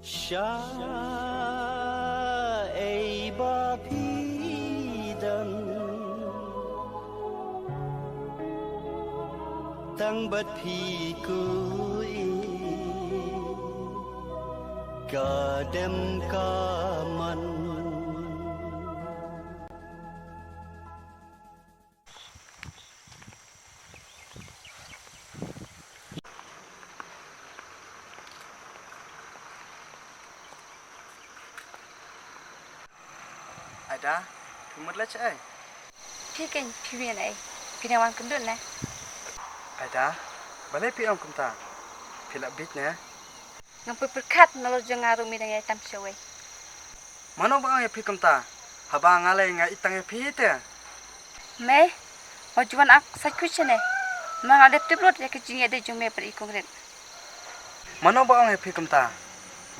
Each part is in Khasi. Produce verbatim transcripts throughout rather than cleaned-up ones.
Sha ei ba phi dang, tang bad phi ku i ka dem ka man. Aida, phi mut leit shaei? Phi kein phi mut ei? Phi dang wan kynduh ne? Aida, balei phi ong kumta? Phi la bieit ne? Ngam pyrkhat nalor jong nga ruh me dang ïai tam shawei. Mano ba ong ïa phi kumta? Haba nga lei nga itang ïa phi te. Me, wat ju wan ak sa khuid shane. Ma nga dep tip lut ïa ka jingïadei jong me bad i Kongrit. Mano ba ong ïa phi kumta?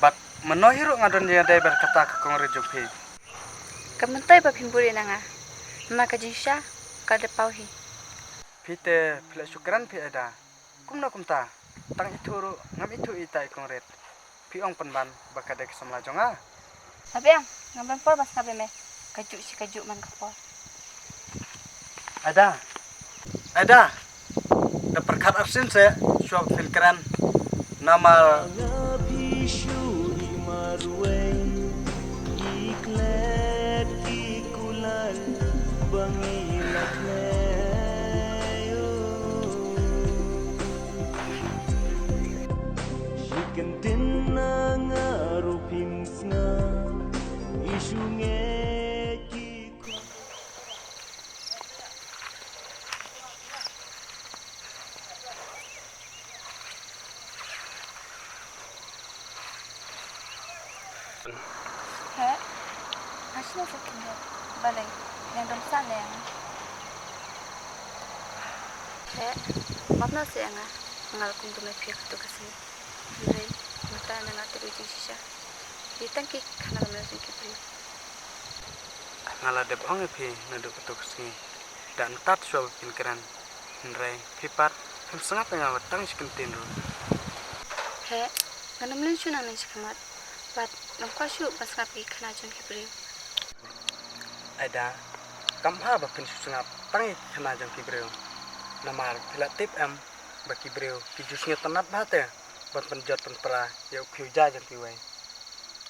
Bad mano hi ruh nga don jingïadei bad kata ka Kongrit jong phi? Ka myntoi ba phim buhrieh na nga. Ma ka jingshisha ka dep paw hi. Phi te phi la shu kren phi Aida. Kumno kumta? Tang ithuh ruh ngam ithuh ïa ita i Kongrit. Phi ong pynban ba ka dei ka samla jong nga. Ba biang, ngam don por ban sngap ïa me. Kajuh shi kajuh man ka por. Aida. Aida. Da pyrkhat arsien seh shuwa ba phin kren. Namar Heh, nga shim sa khyndiat. Balei, nang dom sah ne ïa nga? Heh, map noh seh ïa nga. Nga la kum dum ïa phi katto ka sngi. Hynrei mynta nga la tip ïa ka jingshisha. Ki tang ki khana kamon jong ki briew. Nga la dep ong ïa phi naduh katto ka sngi. Da ntat shuwa ba phin kren. Hynrei phi pat phim sngap ïa nga wat tang shi kyntien ruh. Heh, ngan ym leh shuh nangne shakhmat. Bad ngam kwah shuh ban sngap ïa ki khana jong ki briew. Aida, kam bha ba phin shu sngap tang ïa ki khana jong ki briew. Namar phi la tip em ba ki briew ki ju sngewtynnat bha te ban pynjot pynpra ïa u khiew ja jong kiwei.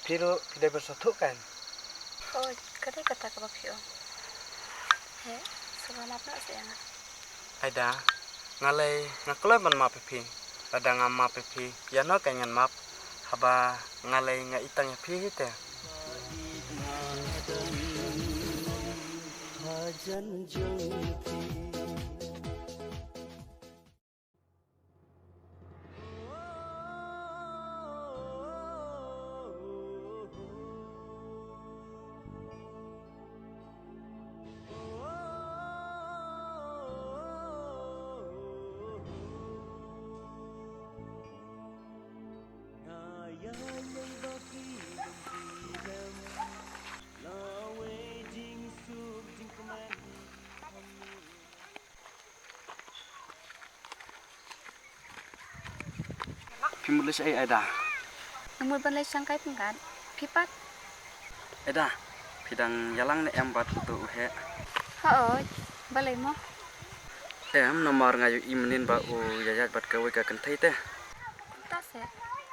Phi ruh phi dei ban sngewthuh kan? Hooid, ka dei kata kaba phi ong. Heh, sngewbha map noh seh ïa nga. Aida, nga lei nga kloi ban map ïa phi. Lada ngam map ïa phi, ïano kein ngan map? Haba nga lei nga itang ïa phi hi te. Phi mut leit shaei Aida? Nga mut ban leit shangkai pyngngad. Phi pat? Aida, phi dang ïalang ne em bad uto u heh? Hooid, balei mo? Em, namar nga ïohi mynnin ba u ïaid bad kawei ka kynthei te. Kumta seh.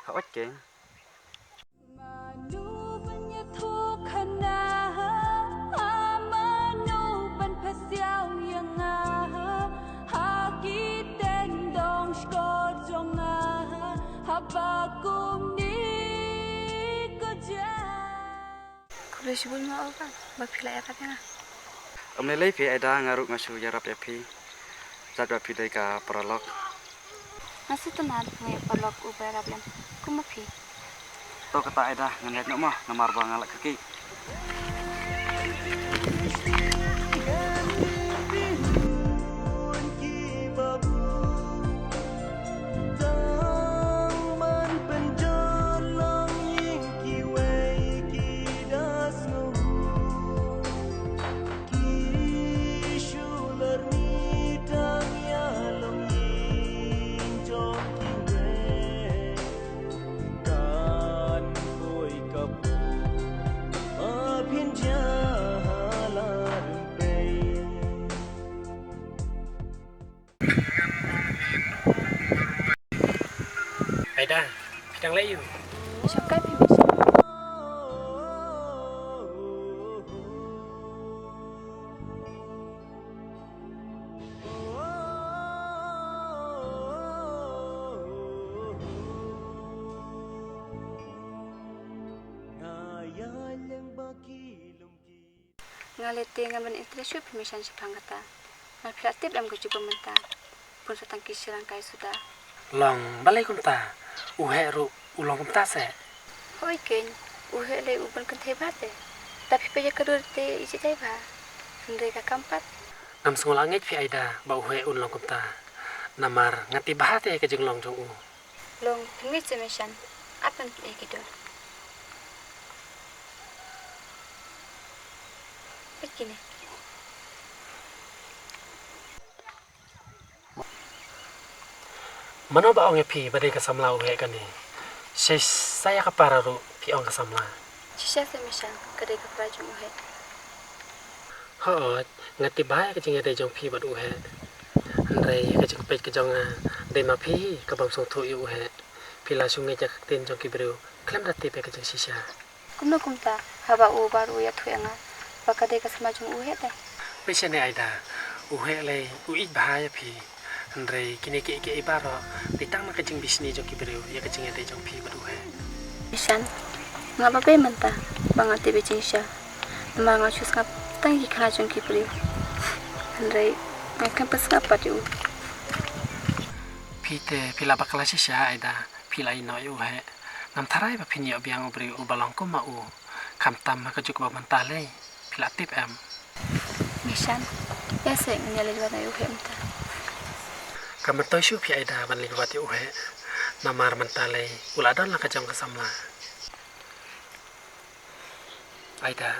Hooid keiñ. Mano ban ïathuh khana ha, mano ban pasiaw ïa nga ha ki tendong shkor jong nga, haba kumne ka jia. Khublei shibun mo Oba ba phi la ïarap ïa nga. Ym lei lei phi Aida, nga ruh nga shu ïarap ïa phi. Jait ba phi dei ka paralok. Nga sngewtynnat nga ïoh paralok uba ïarap lem kum ma phi. To kata Aida, ngan leit noh mo namar ba nga la kyrkieh. Aida, phi dang leh aiu? Shong kai phi Mishan. Nga leh te ngam interest shuh phi Mishan shaphang kata. Namar phi la tip em ka jubab mynta. Bun sa tang ki shirang kai suda. Long balei kumta? U Heh ruh u long kumta seh? Hooid keiñ, u Heh lei u bun kynthei bha te. Da phi peit ïa ka dur te i jait bha. Hynrei ka kam pat. Ngam sngewlah ngeit phi Aida ba u Heh un long kumta. Namar nga tip bha te ka jinglong jong u. Long pynngeit seh Mishan. Ap ban pynïaid ki dur. Peit kine. Mano ba ong ïa phi ba dei ka samla u Heh kane? Shisha ïa ka para ruh phi ong ka samla. Shisha seh Mishan, ka dei ka para jong u Heh. Hooid, nga tip bha ïa ka jingïadei jong phi bad u Heh. Hynrei ïa ka jingpeit ka jong nga, dei ma phi hi ka bym sngewthuh ïa u Heh. Phi la shu ngeit ïa ka ktien jong ki briew khlem da tip ïa ka jingshisha. Kumno kumta, haba u baroh u ïathuh ïa nga ba ka dei ka samla jong u Heh te? Peit shane Aida, u Heh lei u ïeit bha ïa phi. Hynrei kine kiei kiei baroh dei tang na ka jingbishni jong ki briew ïa ka jingïadei jong phi bad u Heh. Mishan, nga babe mynta ba nga tip ïa ka jingshisha. Namar nga shu sngap tang ïa ki khana jong ki briew. Hynrei nga khlem pynsngap pat ïa u. Phi te phi la bakla shisha Aida, phi la ïehnoh ïa u Heh. Ngam tharai ba phin ïoh biang u briew uba long kum ma u. Khamtam ha ka juk ba mynta lei. Phi la tip em? Mishan, ïa seh ngin ïa leit wad noh ïa u Heh mynta. Kam myntoi shuh phi Aida ban leit wad ïa u Heh. Namar mynta lei u la don la ka jong ka samla. Aida,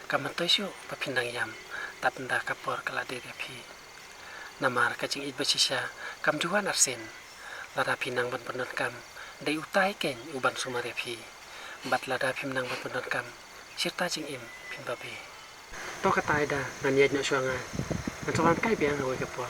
kam myntoi shuh ba phin dang ïam tad ynda ka por ka la dei ïa phi. Namar ka jingïeit ba shisha kam ju wan arsien. Lada phi nang ban pyndonkam, dei utai keiñ u ban sumar ïa phi. Bad lada phim nang ban pyndonkam, shirta jingim phin babe. To kata Aida, ngan ïaid noh shuwa nga. Ngan sa wan kai biang ha kawei ka por.